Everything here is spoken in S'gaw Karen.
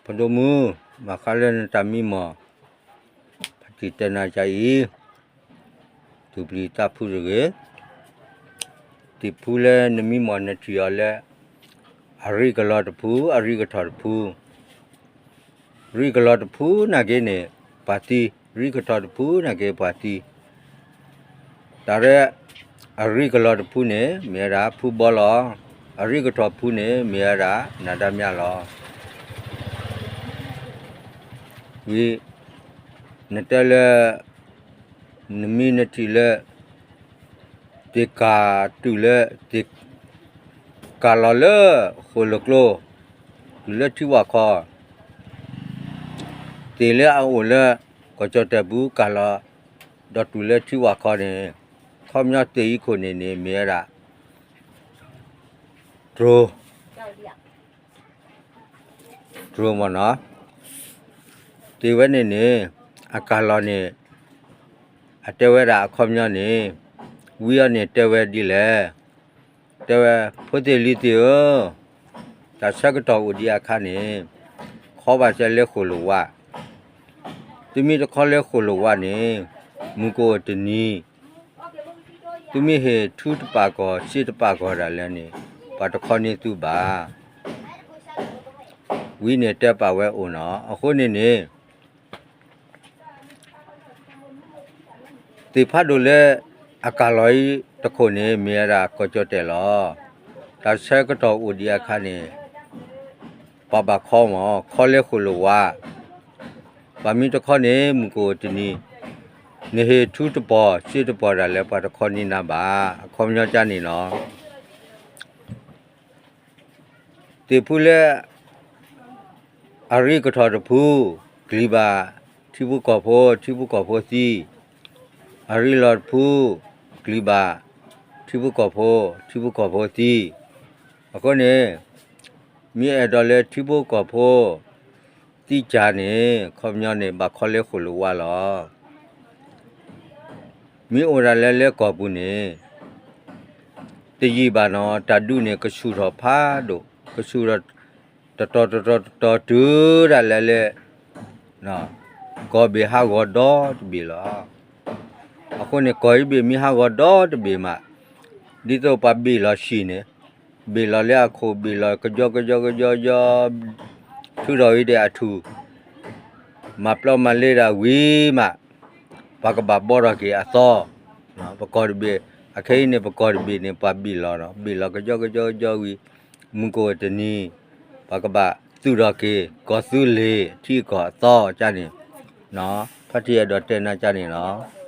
ဖိဒိၣ်မုၣ်, ဘၣ်ဃးလၢနတၢ်မံမီၢ်, ဖါတံၢ်တဲနၤကါအံၤ, သူၣ်ပျံၤသးဖုးတဂ့ၤ, တံၢ်ဖုလၢနမံမီၢ်နထံၣ်အီၤလၢ အရံကလီၤတဖု, အရံကထီၣ်တဖု, ရံကလီၤတဖုနာ်က့န့ၣ် ပှၤသံ, ရံကထီၣ်တဖုနာ်က့ပှၤသံ, တၢ်ရဲ အရံကလီၤတဖုန့ၣ် မ့ၢ်ဝဲဒၣ်ဖုဘီလီၤ, အရံကထီၣ်ဖုန့ၣ် မ့ၢ်ဝဲဒၣ်နၤဒါမၠၣ်လီၤ. ဝံၤ နတဲလၢ နမံနထံၣ်လၢ သ့ၣ်ကၢ်တုၤလၢ သ့ၣ်ကၢ်လီၤလၢ ဃိၣ်လၢကျိ, တုၤလၢထံဝၣ်ခီ, သ့ၣ်လၢအအိၣ်လၢ ကီၢ်ကၠီၣ်တဲၣ်ပူၤကၢ်လီၤ, ဒီးတုၤလၢထံဝၣ်ခီန့ၣ်, ခီပညီသ့ၣ်အံၤခိၣ်န့ၣ်န့ၣ် မ့ၢ်ဝဲဒၣ် တြိၤ တြိၤမ့ၢ်နီၤ, သ့ၣ်ဝဲန့ၣ်န့ၣ် အကၢ်လီၤန့ၣ် အတဲဝဲဒၣ်အခီပညီန့ၣ်, ဝံအီၤန့ၣ်တဲဝဲဒ်လဲၣ်, တဲဝဲ ဖိသ့ၣ်လံၤသ့ၣ်ဧၢ, တၢ်ဆၢကတီၢ်အိၣ်ဒံးအခါန့ၣ်, ခီဘၣ်စဲလၢဃိၣ်လိာ်ဝါ, သုမ့ၢ်တခီလၢဃိၣ်လိာ်ဝါန့ၣ်, မုၢ်ကအိၣ်တနံၤ, သုမ့ၢ်ဟ့ၣ်ထူတပာ်ကီၢ် စ့တပာ်ကီၢ်ဒၣ်လဲာ်န့ၣ်, ပှၤတခီန့ၢ်သုဘၣ်. ဝံန့ၣ်တဲပာ်ဝဲအိၣ်နီၤ, အဃိန့ၣ်န့ၣ် သ့ၣ်ဖးဒိၣ်လၢ အကၢ်လီၤအံၤတခိၣ်န့ၣ် မ့ၢ်ဝဲဒၣ်ကီၢ်ကၠီၣ်တဲၣ်လီၤ. တၢ်ဆၢကတီၢ်အိၣ်ဒံးအခါန့ၣ် ပှၤဘၣ်ခီမး, ခီလၢဃိၣ်လိာ်ဝါ, ပှၤမ့ၢ်တခီန့ၣ် မုၢ်ကအိၣ်တနံၤ, နဟ့ၣ်ထူတပီၢ် စ့တပီၢ်ဒၣ်လဲာ် ပှၤတခီန့ၢ်နၤဘၣ်, အခီပညီကန့ၣ်လီၤ. သ့ၣ်ဖုလၢ အရံကထီၣ်တဖု ကျံၤဘၣ် ထံဖိကီၢ်ဖိ, ထံဖိကီၢ်ဖိသံ, အရံလီၤတဖု ကျံၤဘၣ် ထံဖိကီၢ်ဖိ, ထံဖိကီၢ်ဖိသံ. အဃိန့ၣ် မ့ၢ်အဲၣ်ဒိးလၢထံဖိကီၢ်ဖိ သံကၢ်န့ၣ် ခီပညီန့ၣ် ဘၣ်ခီလၢဃိၣ်လိာ်ဝါလီၤ. မ့ၢ်အိၣ်ဒၣ်လဲာ်လၢကီၢ်ပူၤန့ၣ် တယံာ်ဘၣ်နီၤ, တၢ်ဒုးန့ၣ် ကဆူၣ်ထီၣ်ဖးဒိၣ်, ကဆူၣ်ထီၣ် တတီၤတတီၤတတီၤတုၤဒၣ်လဲာ်လၢ ကီၢ်ဘ့ၣ်ဟးဂီၤဒီတဘ့ၣ်လီၤ. အဃိန့ၣ် ကီၢ်အံၤဘ့ၣ်မ့ၢ်ဟးဂီၤဒီတဘ့ၣ်မး, ဒ်သိးပှၤဘ့ၣ်လီၤဆံၣ်န့ၣ်, ဘ့ၣ်လီၤလၢအခိၣ်, ဘ့ၣ်လီၤကယီကယီကယီကယီ, ထုးထီၣ်အံၤဒီးအထူၣ်, မၤပျီမၤလ့ဒၣ်ဝံၤမး, ပှၤကဘၣ်ဘီထီၣ်က့ၤအသီ, ပကီၢ်တဘ့ၣ်, အခဲအံၤန့ၣ် ပကီၢ်တဘ့ၣ်န့ၣ် ပှၤဘ့ၣ်လီၤ, ဘ့ၣ်လီၤကယီကယီကယီဝံၤ, မုၢ်ကအိၣ်တနံၤ, ပှၤကဘၣ်သူၣ်ထီၣ်က့ၤ ကီၢ်သူလ့ၤ ထံကီၢ်အသီကန့ၣ်, ဖါတံၢ်အဲၣ်ဒိးတဲနၤကန့ၣ်လီၤ.